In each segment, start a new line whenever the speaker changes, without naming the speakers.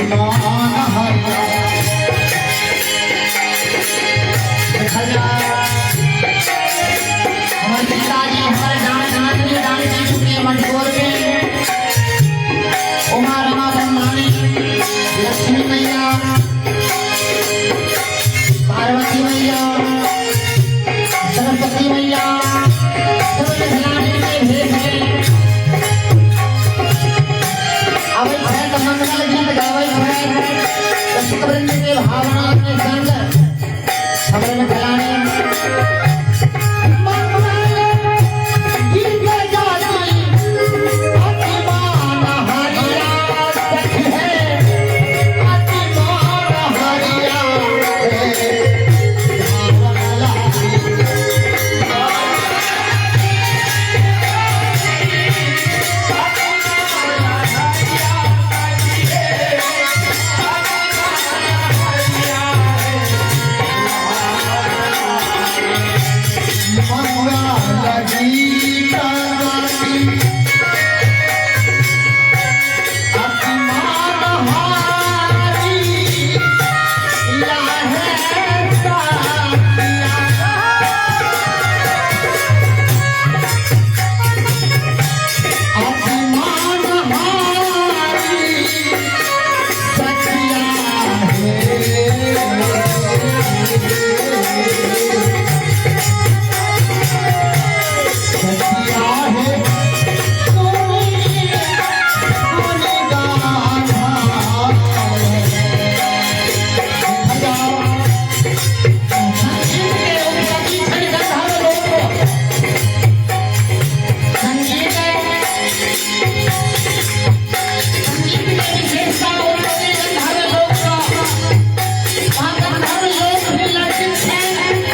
अभिमान हरिया। देखल जाए हमर पिताजी हमर डांट डांटनी डांट चुके मटकोर के उमा रमा ब्रह्माणी लक्ष्मी मैया पार्वती मैया सरस्वती मैया सब मिथिलानी के भेष में आबै छै तऽ मंगल गीत गाबै छै दर्शक वृंद के भावना के संग हमरे मिथिलानी मंगल गीत गाती अभिमान हरिया सखी है अभिमान हरिया रे भावना मंगल गीत गाती अभिमान हारी या है साथिया। अभिमान हारी सखिया है। सखिया है सोनी सोनी गाना। संगीत के उपसती छनि गंधर्व लोक। संगीत संगीत के विशेषता उत्पत्ति गंधर्व लोक का। वहाँ गंधर्व लोक भी लड़की छै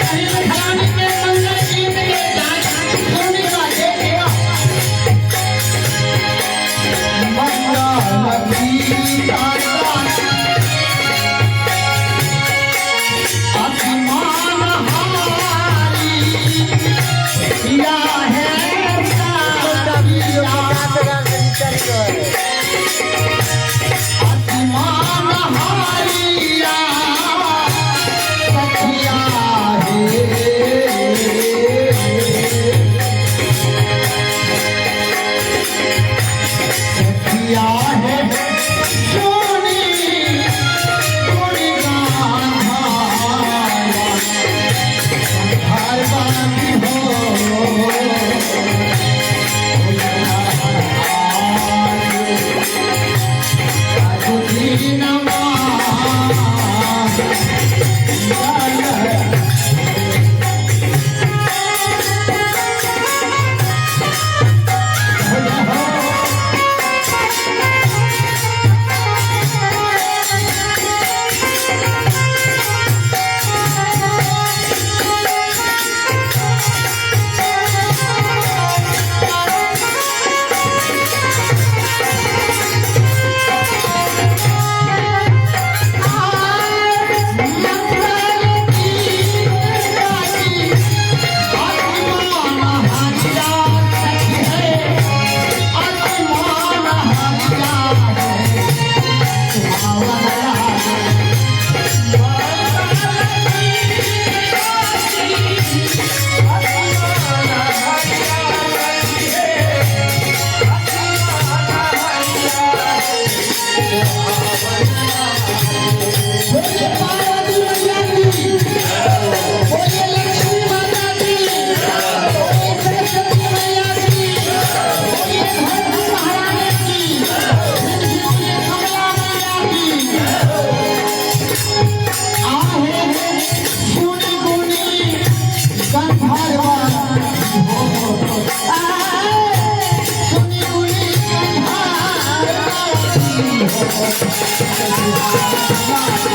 कहीं मिथिलानी के मंगल गीत के डांस सुनने का देखेगा। मंगल गीत अभिमान हारी या है साथिया। अभिमान हारिया सखिया हे। सखिया है सोनी सोनी गाना हर बाती हो। बोलिए पार्वती मैया की, बोलिए लक्ष्मी माता की, बोलिए सरस्वती मैया की, बोलिए धरती महारानी की, बोलिए कमला मैया की। आहे सुन गुनी गंधर्व हो, आहे सुनी गुनी गंधर्व हो।
आ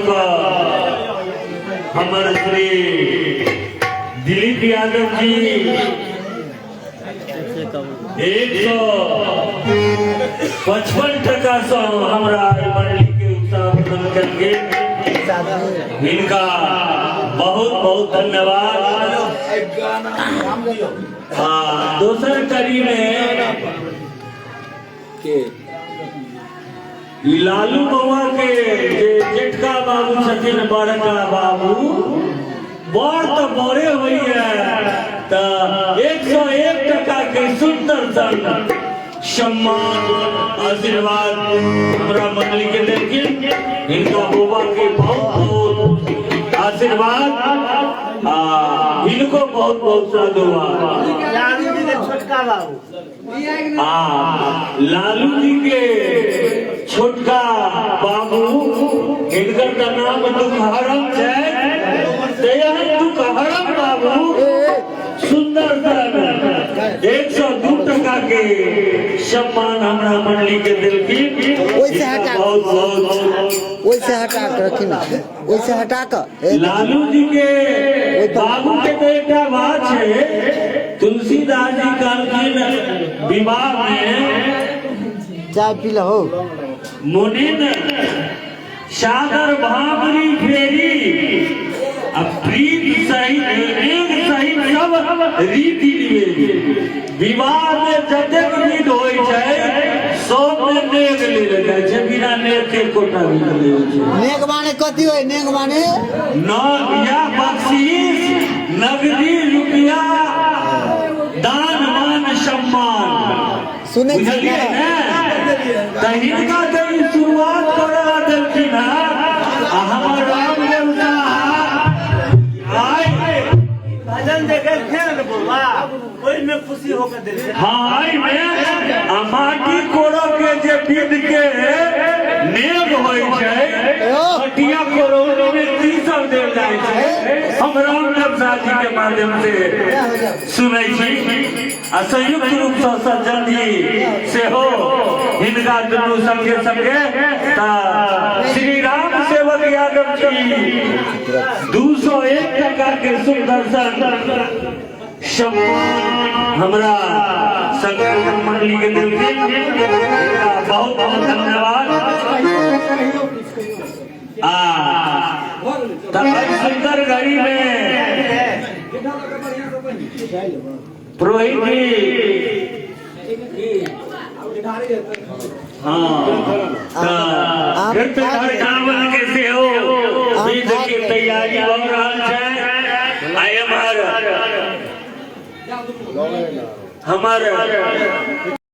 लऽ कऽ हमर श्री दिलीप यादव जी 155 टका सँ हमरा मंडली के उत्साह प्रदान कयल गेल। हिनका बहुत बहुत धन्यवाद। हाँ, दोसर कड़ी में ई लालू बउआ के जे जेठका बाबू छथिन, बड़का बाबू, बड़ तऽ बड़े होइए, तऽ 101 टका के सुंदर सन सम्मान आशीर्वाद हमरा मंडली के देलखिन। हिनका बउआ के बहुत बहुत आशीर्वाद आ हिनको बहुत बहुत साधुवाद।
लालू जी के छोटका बाबू।
आ लालू जी के छोटका बाबू, हिनकर तऽ नाम दुखहरम छै, तऽ एहन दुखहरम बाबू सुंदर सन 102 टका के सम्मान हमरा मंडली के देलखिन।
ओहिसँ हटा।
बहुत बहुत।
ओहिसँ हटा कऽ रखी ने, ओहिसँ हटा कऽ।
लालू जी के बाबू के तो एकटा बात छै, तुलसीदास जी कहलखिन विवाह में
चाय पी लहो।
मुनिन सादर भावरी फेरी आ प्रीत सहित नेग सहित सब रीति निवेदी। विवाह में जतेक विध होइ छै सब में नेग लेल जाइ छै, बिना नेग के एकोटा विध नहि होइ छै।
नेग माने कथी होइ? नेग माने
न या बख्शीश, नगदी रुपया, दान मान सम्मान।
सुनै छी?
बुझलियै ने? तऽ हिनका तऽ ई शुरुआत करा देलखिन हँ आ हमर रामदेव साहब आइ
भजन जे गेलखिन ने बौआ, ओहिमे खुशी होकर देलखिन।
हाँ, एहिमे आ माटी कोड़ऽ के जे विध के नेग होइ छै, हटिया कोरौनी मे की सब देल जाइ छै, हम रामदेव साह जी के माध्यम से सुनै छी आ संयुक्त रूप सँ सज्जन जी सेहो हिनका दुनू संगे संगे। तऽ श्री राम सेवक यादव जी 201 टका के सुंदर सन सम्मान हमरा संगठन मंडली के देलखिन। हिनका बहुत बहुत धन्यवाद। आ तऽ एहि सुंदर घड़ी में पुरोहित जी, हाँ, तऽ चावल के सेहो विध के तैयारी भऽ रहल छै आ एम्हर हमर